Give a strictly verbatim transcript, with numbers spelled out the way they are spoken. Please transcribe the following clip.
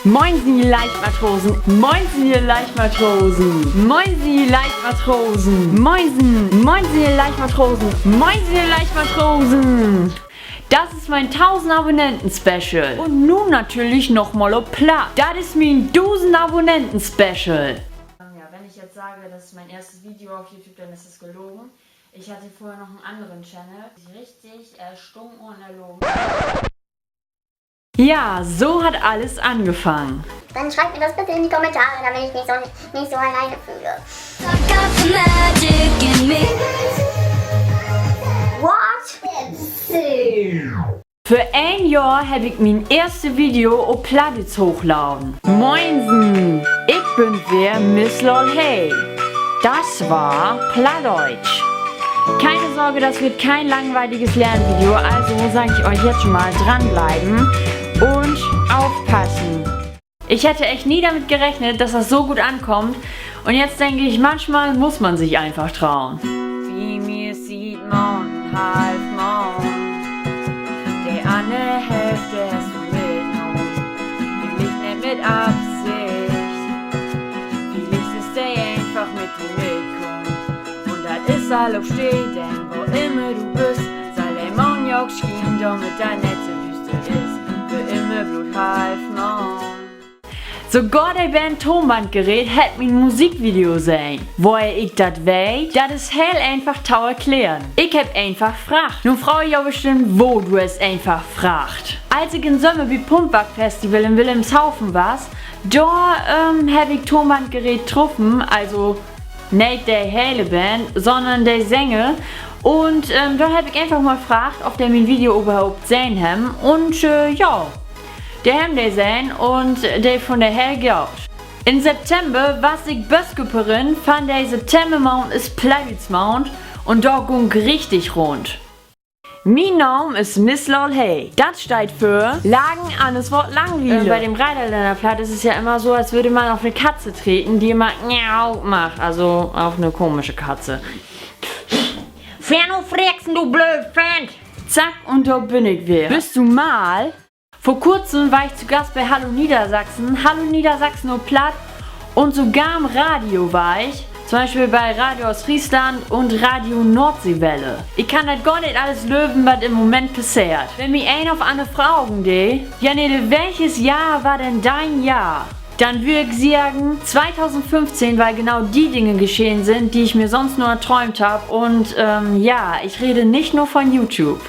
Moinsen, ji Leichtmatrosen. Moinsen, ji Leichtmatrosen. Moinsen, ji Leichtmatrosen. Moinsen, moinsen, ji Leichtmatrosen. Moinsen, ji Leichtmatrosen. Dat is mien tausend Abonnenten-Special. Un nu natürlich noch mal op Platt. Dat is mien dusend Abonnenten-Special. Ähm, ja, wenn ich jetzt sage, das ist mein erstes Video auf YouTube, dann ist es gelogen. Ich hatte vorher noch einen anderen Channel. Richtig, äh, stunk und erlogen. Ja, so hat alles angefangen. Dann schreibt mir das bitte in die Kommentare, damit ich mich so, nicht so alleine fühle. What? Vör een Johr heff ik mien eerste Video op Plattdüütsch hoochladen. Moinsen, ik bün weer Miss Lolhey. Das war Plattdeutsch. Keine Sorge, das wird kein langweiliges Lernvideo, also sag ich euch jetzt schon mal, dranbleiben und aufpassen. Ich hätte echt nie damit gerechnet, dass das so gut ankommt. Und jetzt denke ich, manchmal muss man sich einfach trauen. Bi mi is Maand en half Maand. De anner Hälfte hest du mitnahmen. Villicht nich mit Absicht. Villicht is de eenfach mit di mitkamen. Un dat is all okay, denn wo immer du büst, sall de Maand ja ok schienen, dormit dat nich so düüster is. För immer bloot half Maand. Sogor de Band Tonbandgerät hett mien Musikvideo sehn. Woher ik dat weet? Dat is heel eenfach to erklären. Ik hebb eenfach fraagt. Nu fraagt ji jo bestimmt, wo du hest eenfach fraagt. As ik in Sömmer bi Pumpwerk Festival in Wilhelmshaven was, dor, ähm, heff ik Tonbandgerät truffen, also neet de hele Band, sonnern de Sänger. Un, ähm, dor heff ik eenfach mal fraagt, of de mien Video överhaupt sehn hebben. Un, äh, ja, de hebben de sehn un de funnen de heel goot. In September was ik Böskupperin van de Septembermaand is Plattdüütschmaand un dor gung richtig rund. Mien Naam is Miss Lolhey. Dat steiht för Lachen, anners warrt langwielig. Äh, bei dem Rheinländerplatt ist es ja immer so, als würde man auf eine Katze treten, die immer Miau macht, also auf eine komische Katze. Wen fraagst du, du blöd Fant? Zack, un dor bün ik weer. Büst du mal? Vor kurzem war ich zu Gast bei Hallo Niedersachsen, Hallo Niedersachsen op Platt un sogar im Radio war ich, zum Beispiel bei Radio Ostfriesland un Radio Nordseewelle. Ik kann dat gor nich allens löven, wat in'n Moment passeert. Wenn mi een of anner fragen dee: Ja, Nele, welches Jahr war denn dein Jahr? Dann würd ik seggen, zweitausendfünfzehn, weil genau die Dinge geschehen sind, die ich mir sonst nur erträumt hab. Und, ähm, ja, ich rede nicht nur von YouTube.